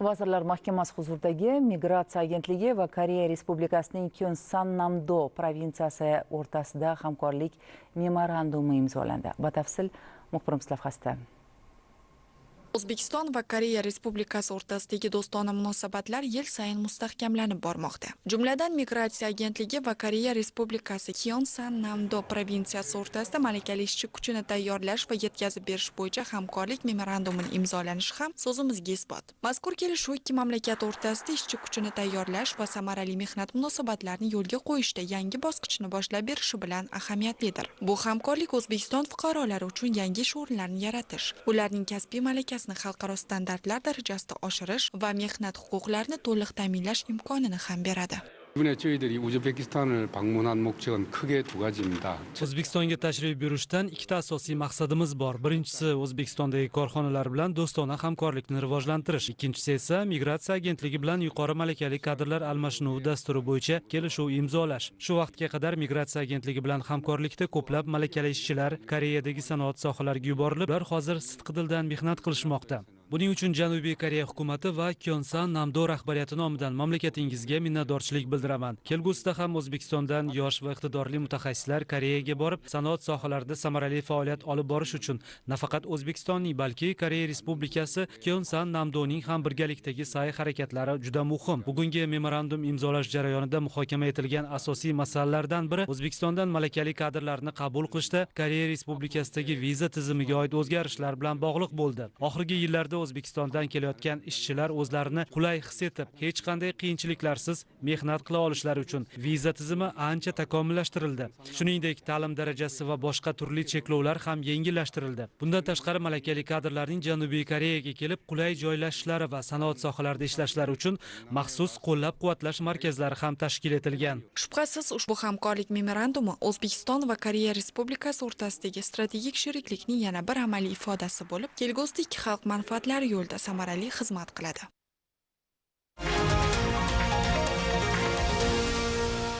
Vazirlar Mahkamasi huzuridagi Migratsiya agentligi va Koreya Respublikasining Kyonsan-Namdo provinsiyasi o'rtasida hamkorlik memorandumi imzolandi. Batafsil muxbirimiz lavhasida. O'zbekiston va Koreya Respublikasi o'rtasidagi do'stona munosabatlar yil sayin mustahkamlanib bormoqda. Jumladan, Migratsiya agentligi va Koreya Respublikasi Kyonsan-Namdo provinsiyasi o'rtasida malakali ishchi kuchini tayyorlash va yetkazib berish bo'yicha hamkorlik memorandumini imzolanishi ham so'zimizga isbot. Mazkur kelishuv ikki mamlakat o'rtasida ishchi kuchini tayyorlash va samarali mehnat munosabatlarini yo'lga qo'yishda yangi bosqichni boshlab berishi bilan ahamiyatlidir. Bu hamkorlik O'zbekiston fuqarolari uchun yangi ish o'rinlarini yaratish, ularning kasbiy malakasini xalqaro standartlar darajasida oshirish va mehnat huquqlarini to'liq ta'minlash imkonini ham beradi. 이번에 저희들이 우즈베키스탄을 방문한 목적은 크게 두 가지입니다. O'zbekistonga tashrif buyurishdan ikkita asosiy maqsadimiz bor. Birinchisi, O'zbekistondagi korxonalar bilan do'stona hamkorlikni rivojlantirish. Ikkinchisi esa Migratsiya agentligi bilan yuqori malakali kadrlar almashinuvi dasturi bo'yicha kelishuv imzolash. Shu vaqtga qadar Migratsiya agentligi bilan hamkorlikda ko'plab malakali ishchilar Koreyadagi sanoat sohalariga yuborilib, ular hozir sidqidildan mehnat qilishmoqda. Buning uchun Janubiy Koreya hukumati va Kyonsan Namdo rahbariyati nomidan mamlakatingizga minnatdorchilik bildiraman. Kelgusida ham O'zbekistondan yosh va iqtidorli mutaxassislar Koreyaga borib, sanoat sohalarida samarali faoliyat olib borish uchun nafaqat O'zbekistonning, balki Koreya Respublikasi Kyonsan Namdoning ham birgalikdagi sa'y-harakatlari juda muhim. Bugungi memorandum imzolash jarayonida muhokama etilgan asosiy masalalardan biri O'zbekistondan malakali kadrlarni qabul qilishda Koreya Respublikasidagi viza tizimiga oid o'zgarishlar bilan bog'liq bo'ldi. Oxirgi yillarda O'zbekistondan kelayotgan ishchilar o'zlarini qulay his etib, hech qanday qiyinchiliklarsiz mehnat qila olishlari uchun viza tizimi ancha takomillashtirildi. Shuningdek, ta'lim darajasi va boshqa turli cheklovlar ham yengillashtirildi. Bundan tashqari, malakali kadrlarning Janubiy Koreyaga kelib qulay joylashishlari va sanoat sohalarida ishlashlari uchun maxsus qo'llab-quvvatlash markazlari ham tashkil etilgan. Shubhasiz, ushbu hamkorlik memorandumi O'zbekiston va Koreya Respublikasi o'rtasidagi strategik sheriklikning yana bir amaliy ifodasi bo'lib, kelgusida ikki xalq manfaatlari yo'lida samarali xizmat qiladi.